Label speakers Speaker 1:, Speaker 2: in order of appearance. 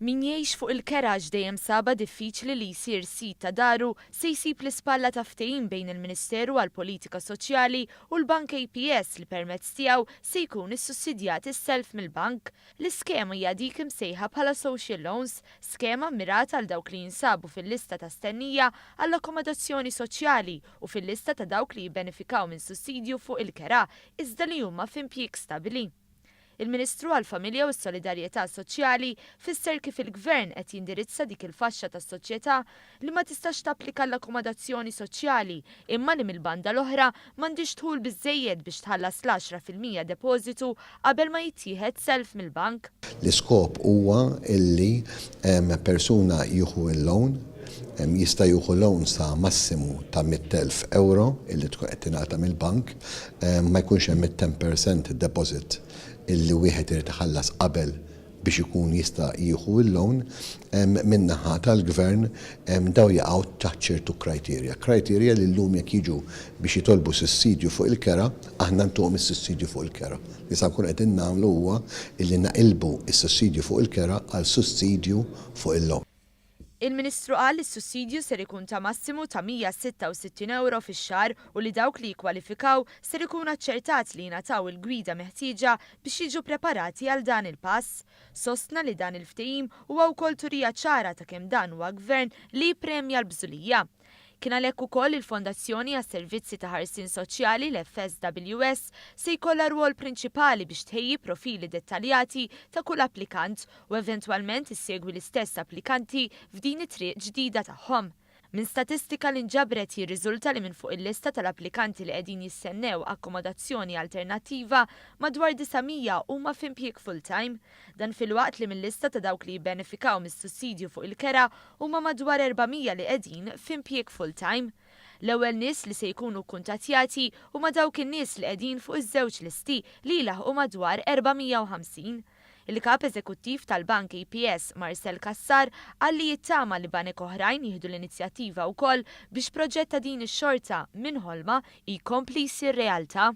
Speaker 1: Min jgħix fuq il-kera għax dejjem sabha diffiċli li jsir sid ta' daru se jsib l-ispalla ta' ftehim bejn il-Ministeru għall-Politika Soċjali u l-Bank APS li permezz tiegħu se jkun issussidjat is-self mill-bank. L-iskema hija dik imsejħa bħala Social Loans, skema mmirata għal dawk li jinsabu fil-lista ta' stennija għall-akkomodazzjoni soċjali u fil-lista ta' dawk li jibbenefikaw minn sussidju fuq il-kera iżda li huma f'impjieg stabbli. Il-Ministru għall-Familja u s-Solidarjetà Soċjali fisser kif il-Gvern qed jindirizza dik il-faxxa tas-soċjetà li ma tistax tapplika għall-akkomodazzjoni soċjali imma li mill-banda l-oħra m'għandhiex dħul biżżejjed biex tħallas l-10% depożitu qabel ma jittieħed self mill-bank.
Speaker 2: L-iskop huwa illi persuna jieħu l-loan, jista' jieħu loan sa massimu ta' 100,000 ewro illi tkun qed tingħata mill-bank, ma jkunx hemm it-10% deposit illi wieħed irid iħallas qabel biex ikun jista' jieħu l-loan. Min-naħa tal-gvern daw jaqgħu taħt ċertu criteria. Criteria li llum jekk jiġu biex jitolbu sussidju fuq il-kera, aħna ntuhom is-sussidju fuq il-kera. Li sa nkunu qegħdin nagħmlu huwa illi naqilbu s-sussidju fuq il-kera għal sussidju fuq il-loan.
Speaker 1: Il-Ministru qal li s-sussidju ser ikun ta' massimu ta' 166 ewro fix-xahar u li dawk li jikkwalifikaw ser ikun aċċertat li jingħataw il-gwida meħtieġa biex jiġu preparati għal dan il-pass. Sostna li dan il-ftehim huwa wkoll turija ċara ta' kemm dan huwa gvern li jippremja l-bżulija. Kien għalhekk ukoll li l-Fondazzjoni għas-Servizzi ta' Ħarsien Soċjali, l-FSWS, se jkollha rwol prinċipali biex tħejji profili dettaljati ta' kull applikant u eventwalment issegwi l-istess applikanti f'din it-triq ġdida tagħhom. Minn statistika li nġabret jirriżulta li minn fuq il-lista tal-applikanti li qegħdin jistennew akkomodazzjoni alternattiva, madwar 900 huma f'impjieg full-time. Dan filwaqt li mil-lista ta' dawk li jibbenefikaw mis-sussidju fuq il-kera huma madwar 400 li qegħdin f'impjieg full-time. L-ewwel nies li se jkunu kkuntattjati huma dawk in-nies li qegħdin fuq iż-żewġ listi li jlaħħqu madwar 450. Il-Kap Eżekuttiv tal-Bank APS, Marcel Cassar, qal li jittama li banek oħrajn jieħdu l-inizjattiva wkoll biex proġett ta' din ix-xorta minn ħolma jkompli jsir realtà.